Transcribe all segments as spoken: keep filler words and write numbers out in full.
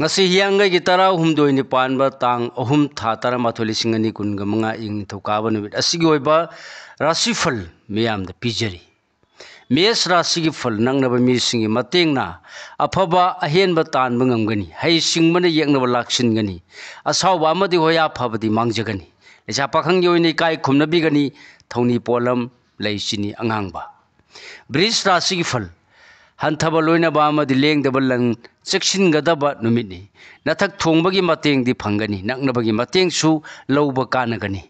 ꯉꯁꯤ ꯍꯤꯌꯥꯡꯒꯩꯒꯤ ꯇꯔꯥꯍꯨꯝꯗꯣꯏꯅꯤ ꯄꯥꯟꯕ, ꯇꯥꯡ ꯑꯍꯨꯝ, ꯊꯥ ꯇꯔꯥꯃꯥꯊꯣꯏ, ꯂꯤꯁꯤꯡ ꯑꯅꯤ ꯀꯨꯟꯒ ꯃꯉꯥ, ꯏꯪ ꯅꯤꯡꯊꯧꯀꯥꯕ ꯅꯨꯃꯤꯠ ꯑꯁꯤꯒꯤ ꯑꯣꯏꯕ ꯔꯥꯁꯤꯐꯜ ꯃꯤꯌꯥꯝꯗ ꯄꯤꯖꯔꯤ꯫ ꯃꯦꯁ ꯔꯥꯁꯤꯒꯤ ꯐꯜ ꯅꯛꯅꯕ ꯃꯤꯁꯤꯡꯒꯤ ꯃꯇꯦꯡꯅ ꯑꯐꯕ ꯑꯍꯦꯟꯕ ꯇꯥꯟꯕ ꯉꯝꯒꯅꯤ꯫ ꯍꯩ ꯁꯤꯡꯕꯅ ꯌꯦꯛꯅꯕ ꯂꯥꯛꯁꯤꯟꯒꯅꯤ꯫ ꯑꯁꯥꯎꯕ ꯑꯃꯗꯤ ꯍꯣꯌꯥ ꯐꯕꯗꯤ ꯃꯥꯡꯖꯒꯅꯤ꯫ ꯂꯩꯁꯥ ꯄꯥꯈꯪꯒꯤ ꯑꯣꯏꯅ ꯏꯀꯥꯏ ꯈꯨꯝꯅꯕꯤꯒꯅꯤ꯫ ꯊꯧꯅꯤ ꯄꯣꯠꯂꯝ ꯂꯩ ꯆꯤꯅꯤ ꯑꯉꯥꯡꯕ꯫ ꯕ꯭ꯔꯤꯖ ꯔꯥꯁꯤꯒꯤ ꯐꯜ ꯍꯟꯊꯕ ꯂꯣꯏꯅꯕ ꯑꯃꯗꯤ ꯂꯦꯡꯗꯕ ꯂꯟ ꯆꯦꯛꯁꯤꯟꯒꯗꯕ ꯅꯨꯃꯤꯠꯅꯤ꯫ ꯅꯊꯛ ꯊꯣꯡꯕꯒꯤ ꯃꯇꯦꯡꯗꯤ ꯐꯪꯒꯅꯤ꯫ ꯅꯛꯅꯕꯒꯤ ꯃꯇꯦꯡꯁꯨ ꯂꯧꯕ ꯀꯥꯟꯅꯒꯅꯤ꯫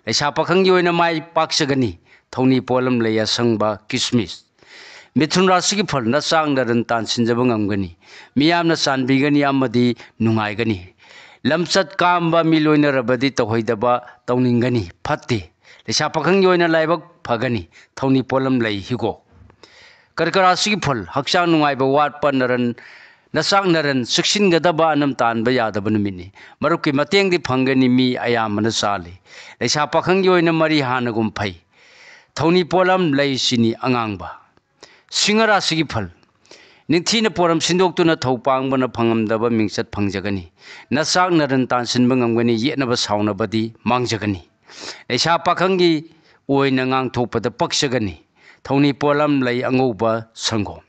ꯂꯩꯁꯥ ꯄꯥꯈꯪꯒꯤ ꯑꯣꯏꯅ ꯃꯥꯏ ꯄꯥꯛꯆꯒꯅꯤ꯫ ꯊꯧꯅꯤ ꯄꯣꯠꯂꯝ ꯂꯩ ꯑꯁꯪꯕ ꯀꯤꯁꯃꯤꯁ꯫ ꯃꯤꯊꯨꯟ ꯔꯥꯁꯤꯒꯤ ꯐꯜ ꯅꯆꯥꯛ ꯅꯔꯟ ꯇꯥꯟꯁꯤꯟꯖꯕ ꯉꯝꯒꯅꯤ꯫ ꯃꯤꯌꯥꯝꯅ ꯆꯥꯟꯕꯤꯒꯅꯤ ꯑꯃꯗꯤ ꯅꯨꯡꯉꯥꯏꯒꯅꯤ꯫ ꯂꯝꯆꯠ ꯀꯥꯝꯕ ꯃꯤ ꯂꯣꯏꯅꯔꯕꯗꯤ ꯇꯧꯍꯩꯗꯕ ꯇꯧꯅꯤꯡꯒꯅꯤ꯫ ꯐꯠꯇꯦ꯫ ꯂꯩꯁꯥ ꯄꯥꯈꯪꯒꯤ ꯑꯣꯏꯅ ꯂꯥꯏꯕꯛ ꯐꯒꯅꯤ꯫ ꯊꯧꯅꯤ ꯄꯣꯠꯂꯝ ꯂꯩ ꯍꯤꯒꯣꯛ꯫ ꯀꯔꯀ ꯔꯥꯁꯤꯒꯤ ꯐꯜ ꯍꯛꯆꯥꯡ ꯅꯨꯡꯉꯥꯏꯕ ꯋꯥꯠꯄ ꯅꯔꯟ ꯅꯆꯥꯛ ꯅꯔꯟ ꯆꯦꯛꯁꯤꯟꯒꯗꯕ ꯑꯅꯝ ꯇꯥꯟꯕ ꯌꯥꯗꯕ ꯅꯨꯃꯤꯠꯅꯤ꯫ ꯃꯔꯨꯞꯀꯤ ꯃꯇꯦꯡꯗꯤ ꯐꯪꯒꯅꯤ꯫ ꯃꯤ ꯑꯌꯥꯝꯕꯅ ꯆꯥꯜꯂꯤ꯫ ꯂꯩꯁꯥ ꯄꯥꯈꯪꯒꯤ ꯑꯣꯏꯅ ꯃꯔꯤ ꯍꯥꯟꯅꯒꯨꯝ ꯐꯩ꯫ ꯊꯧꯅꯤ ꯄꯣꯠꯂꯝ ꯂꯩ ꯆꯤꯅꯤ ꯑꯉꯥꯡꯕ꯫ ꯁꯤꯡꯍ ꯔꯥꯁꯤꯒꯤ ꯐꯜ ꯅꯤꯡꯊꯤꯅ ꯄꯣꯔꯝ ꯁꯤꯟꯗꯣꯛꯇꯨꯅ ꯊꯧ ꯄꯥꯡꯕꯅ ꯐꯪꯉꯝꯗꯕ ꯃꯤꯡꯆꯠ ꯐꯪꯖꯒꯅꯤ꯫ ꯅꯆꯥꯛ ꯅꯔꯟ ꯇꯥꯟꯁꯤꯟꯕ ꯉꯝꯒꯅꯤ꯫ ꯌꯦꯠꯅꯕ ꯁꯥꯎꯅꯕꯗꯤ ꯃꯥꯡꯖꯒꯅꯤ꯫ ꯂꯩꯁꯥ ꯄꯥꯈꯪꯒꯤ ꯑꯣꯏꯅ ꯉꯥꯡꯊꯣꯛꯄꯗ ꯄꯛꯆꯒꯅꯤ꯫ ꯊꯧꯅꯤ ꯄꯣꯠꯂꯝ ꯂꯩ ꯑꯉꯧꯕ ꯁꯪꯒꯣꯝ꯫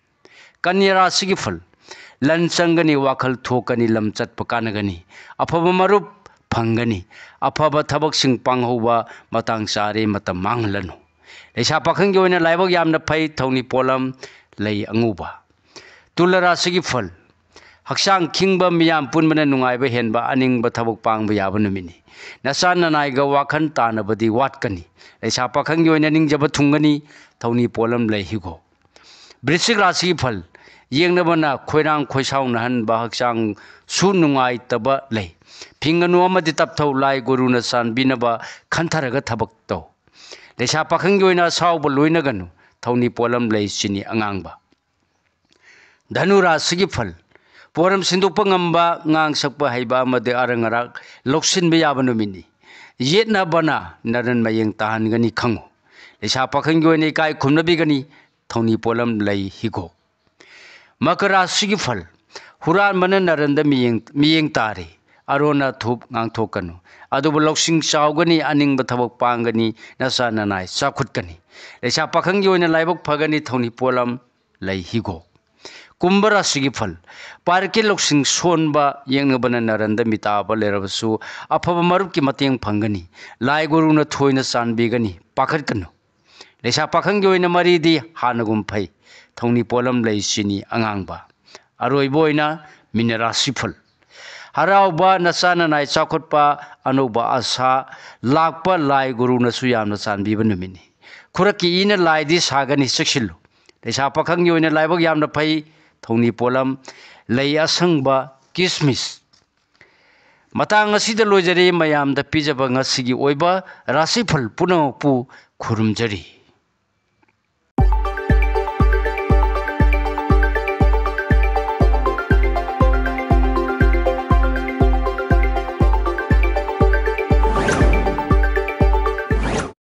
ꯀꯟꯌꯥ ꯔꯥꯁꯤꯒꯤ ꯐꯜ ꯂꯟ ꯆꯪꯒꯅꯤ꯫ ꯋꯥꯈꯜ ꯊꯣꯛꯀꯅꯤ꯫ ꯂꯝ ꯆꯠꯄ ꯀꯥꯟꯅꯒꯅꯤ꯫ ꯑꯐꯕ ꯃꯔꯨꯞ ꯐꯪꯒꯅꯤ꯫ ꯑꯐꯕ ꯊꯕꯛꯁꯤꯡ ꯄꯥꯡꯍꯧꯕ ꯃꯇꯥꯡ ꯆꯥꯔꯦ꯫ ꯃꯇꯝ ꯃꯥꯡꯍꯜꯂꯅꯨ꯫ ꯂꯩꯁꯥ ꯄꯥꯈꯪꯒꯤ ꯑꯣꯏꯅ ꯂꯥꯏꯕꯛ ꯌꯥꯝꯅ ꯐꯩ꯫ ꯊꯧꯅꯤ ꯄꯣꯠꯂꯝ ꯂꯩ ꯑꯉꯧꯕ꯫ ꯇꯨꯂ ꯔꯥꯁꯤꯒꯤ ꯐꯜ ꯍꯛꯆꯥꯡ ꯈꯤꯡꯕ, ꯃꯤꯌꯥꯝ ꯄꯨꯟꯕꯅ ꯅꯨꯡꯉꯥꯏꯕ ꯍꯦꯟꯕ, ꯑꯅꯤꯡꯕ ꯊꯕꯛ ꯄꯥꯡꯕ ꯌꯥꯕ ꯅꯨꯃꯤꯠꯅꯤ꯫ ꯅꯆꯥ ꯅꯅꯥꯏꯒ ꯋꯥꯈꯜ ꯇꯥꯅꯕꯗꯤ ꯋꯥꯠꯀꯅꯤ꯫ ꯂꯩꯁꯥ ꯄꯥꯈꯪꯒꯤ ꯑꯣꯏꯅ ꯅꯤꯡꯖꯕ ꯊꯨꯡꯒꯅꯤ꯫ ꯊꯧꯅꯤ ꯄꯣꯠꯂꯝ ꯂꯩ ꯍꯤꯒꯣꯛ꯫ ꯕ꯭ꯔꯤꯁꯤꯛ ꯔꯥꯁꯤꯒꯤ ꯐꯜ ꯌꯦꯡꯅꯕꯅ ꯈꯣꯏꯔꯥꯡ ꯈꯣꯏꯁꯥꯎꯅꯍꯟꯕ, ꯍꯛꯆꯥꯡꯁꯨ ꯅꯨꯡꯉꯥꯏꯇꯕ ꯂꯩ꯫ ꯐꯤꯡꯒꯅꯨ ꯑꯃꯗꯤ ꯇꯞꯊꯧ꯫ ꯂꯥꯏ ꯒꯨꯔꯨꯅ ꯆꯥꯟꯕꯤꯅꯕ ꯈꯟꯊꯔꯒ ꯊꯕꯛ ꯇꯧ꯫ ꯂꯩꯁꯥ ꯄꯥꯈꯪꯒꯤ ꯑꯣꯏꯅ ꯑꯁꯥꯎꯕ ꯂꯣꯏꯅꯒꯅꯨ꯫ ꯊꯧꯅꯤ ꯄꯣꯠꯂꯝ ꯂꯩ ꯆꯤꯅꯤ ꯑꯉꯥꯡꯕ꯫ ꯙꯅꯨ ꯔꯥꯁꯤꯒꯤ ꯐꯜ ꯄꯣꯔꯝ ꯁꯤꯟꯗꯣꯛꯄ ꯉꯝꯕ, ꯉꯥꯡ ꯁꯛꯄ ꯍꯩꯕ ꯑꯃꯗꯤ ꯑꯔꯪ ꯑꯔꯥꯛ ꯂꯧꯁꯤꯟꯕ ꯌꯥꯕ ꯅꯨꯃꯤꯠꯅꯤ꯫ ꯌꯦꯠꯅꯕꯅ ꯅꯔꯟ ꯃꯌꯦꯡ ꯇꯥꯍꯟꯒꯅꯤ ꯈꯪꯉꯨ꯫ ꯂꯩꯁꯥ ꯄꯥꯈꯪꯒꯤ ꯑꯣꯏꯅ ꯏꯀꯥꯏ ꯈꯨꯝꯅꯕꯤꯒꯅꯤ꯫ ꯊꯧꯅꯤ ꯄꯣꯠꯂꯝ ꯂꯩ ꯍꯤꯒꯣꯛ꯫ ꯃꯀꯔ ꯔꯥꯁꯤꯒꯤ ꯐꯜ ꯍꯨꯔꯥꯟꯕꯅ ꯅꯔꯟꯗ ꯃꯤꯌꯦꯡ ꯃꯤꯌꯦꯡ ꯇꯥꯔꯦ꯫ ꯑꯔꯣꯟ ꯑꯊꯨꯞ ꯉꯥꯡꯊꯣꯛꯀꯅꯨ꯫ ꯑꯗꯨꯕꯨ ꯂꯧꯁꯤꯡ ꯆꯥꯎꯒꯅꯤ, ꯑꯅꯤꯡꯕ ꯊꯕꯛ ꯄꯥꯡꯒꯅꯤ, ꯅꯆꯥ ꯅꯅꯥꯏ ꯆꯥꯎꯈꯠꯀꯅꯤ꯫ ꯂꯩꯁꯥ ꯄꯥꯈꯪꯒꯤ ꯑꯣꯏꯅ ꯂꯥꯏꯕꯛ ꯐꯒꯅꯤ, ꯊꯧꯅꯤ ꯄꯣꯠꯂꯝ ꯂꯩ ꯍꯤꯒꯣꯛ꯫ ꯀꯨꯝꯚ ꯔꯥꯁꯤꯒꯤ ꯐꯜ꯫ ꯄꯥꯔꯤꯛꯀꯤ ꯂꯧꯁꯤꯡ ꯁꯣꯟꯕ ꯌꯦꯛꯅꯕꯅ ꯅꯔꯟꯗ ꯃꯤꯇꯥꯕ ꯂꯩꯔꯕꯁꯨ, ꯑꯐꯕ ꯃꯔꯨꯞꯀꯤ ꯃꯇꯦꯡ ꯐꯪꯒꯅꯤ꯫ ꯂꯥꯏ ꯒꯨꯔꯨꯅ ꯊꯣꯏꯅ ꯆꯥꯟꯕꯤꯒꯅꯤ, ꯄꯥꯈꯠꯀꯅꯨ꯫ ꯂꯩꯁꯥ ꯄꯥꯈꯪꯒꯤ ꯑꯣꯏꯅ ꯃꯔꯤꯗꯤ ꯍꯥꯟꯅꯒꯨꯝ ꯐꯩ꯫ ꯊꯧꯅꯤ ꯄꯣꯠꯂꯝ ꯂꯩ ꯆꯤꯅꯤ ꯑꯉꯥꯡꯕ꯫ ꯑꯔꯣꯏꯕ ꯑꯣꯏꯅ ꯃꯤꯅ ꯔꯥꯁꯤꯐꯜ꯫ ꯍꯔꯥꯎꯕ, ꯅꯆꯥ ꯅꯅꯥꯏ ꯆꯥꯎꯈꯠꯄ, ꯑꯅꯧꯕ ꯑꯁꯥ ꯂꯥꯛꯄ, ꯂꯥꯏ ꯒꯨꯔꯨꯅꯁꯨ ꯌꯥꯝꯅ ꯆꯥꯟꯕꯤꯕ ꯅꯨꯃꯤꯠꯅꯤ꯫ ꯈꯨꯔꯛꯀꯤ ꯏꯅ ꯂꯥꯏꯗꯤ ꯁꯥꯒꯅꯤ, ꯆꯦꯛꯁꯤꯜꯂꯨ꯫ ꯂꯩꯁꯥ ꯄꯥꯈꯪꯒꯤ ꯑꯣꯏꯅ ꯂꯥꯏꯕꯛ ꯌꯥꯝꯅ ꯐꯩ꯫ ꯊꯧꯅꯤ ꯄꯣꯠꯂꯝ ꯂꯩ ꯑꯁꯪꯕ, ꯀꯤꯁꯃꯤꯁ꯫ ꯃꯇꯥꯡ ꯑꯁꯤꯗ ꯂꯣꯏꯖꯔꯦ꯫ ꯃꯌꯥꯝꯗ ꯄꯤꯖꯕ ꯉꯁꯤꯒꯤ ꯑꯣꯏꯕ ꯔꯥꯁꯤꯐꯜ ꯄꯨꯝꯅꯃꯛꯄꯨ ꯈꯨꯔꯨꯝꯖꯔꯤ꯫